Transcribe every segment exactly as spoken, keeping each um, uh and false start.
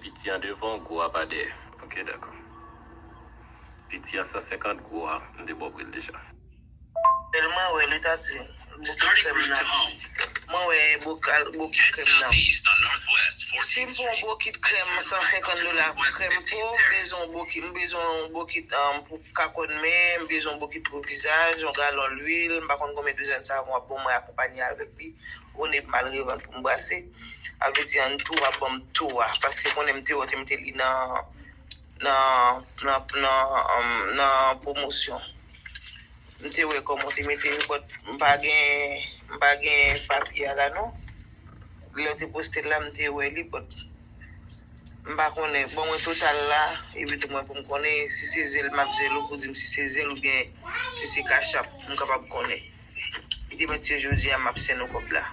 Piti an devan, gwo a pa dèyè. Ok, dakò. Piti an san senkant, gwo a, m te ba w pri l deja. Tèlman wè li ta di, bokit krèm nan. Mwen wè bokal, bokit krèm nan. Si m pran yon bokit krèm san senkant dola, krèm po, m bezwen yon bokit, m bezwen yon bokit, um, pou kakòn men, m bezwen yon bokit pou vizaj, yon galon lwil, m pa konn konbyen douzèn savon w ap ban mwen akonpanye avèk li. Ou konnen m al revann pou m brase. A vle di an tou, w ap ban m tou a. Paske konnen m te wè w te mete li nan, nan, nan, nan, um, nan pwomosyon. M te wè kòman w te mete yo, but m pa gen, m pa gen papye a la non. Lè w te poste l la, m te wè li, but m pa konnen. Ban mwen total la, epi tou mwen pou m konnen si se zèl m ap zèl ou pou di m si se zèl oubyen si se Cash App, pou m kapab konnen. Li te mèt se jodi a m ap send ou kòb la.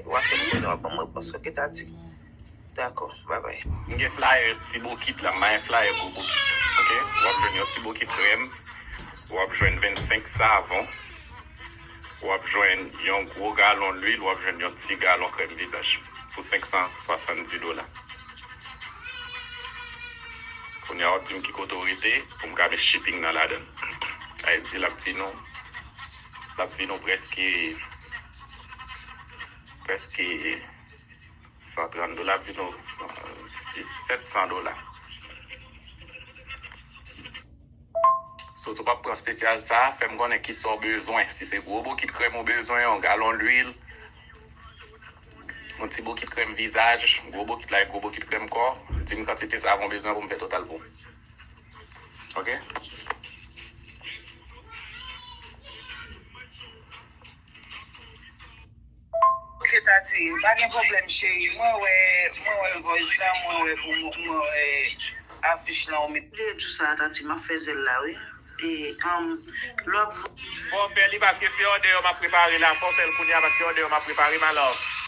W ap fè m konnen, w ap ban m repons, ok, Tati? Dakò, babay. M gen flyer ti bokit la, m pa gen flyer gwo bokit. Ok? W ap jwenn yon ti bokit krèm, w ap jwenn vennsenk savon, w ap jwenn yon gwo galon lwil, w ap jwenn yon ti galon krèm vizaj pou senk san swasanndis dola. Kounye a w ap di m ki kote w rete pou m ka met shipping nan ladan l. Sa vle di l ap vin nou, l ap vin nou prèske, prèske san trant dola, di nou, sèt san dola. So, si w ap pran espesyal sa, fè m konnen kisa w bezwen. Si se gwo bokit krèm ou bezwen, yon galon lwil, yon ti bokit krèm vizaj, gwo bokit la e gwo bokit krèm kò, di m kantite savon w bezwen pou m fè total pou w. Ok? Ok, Tati, pa gen pwoblèm, cheri. Mwen wè, mwen wè voice la, mwen wè pou mwen, mwen wè afich la, ou met. Li di sa, Tati, m ap fè zèl la, wi. E, um, lè w ap. Fò w fè li paske se òdè yo m ap prepare la. Fò w fè l kounye a paske òdè yo m ap prepare, my love.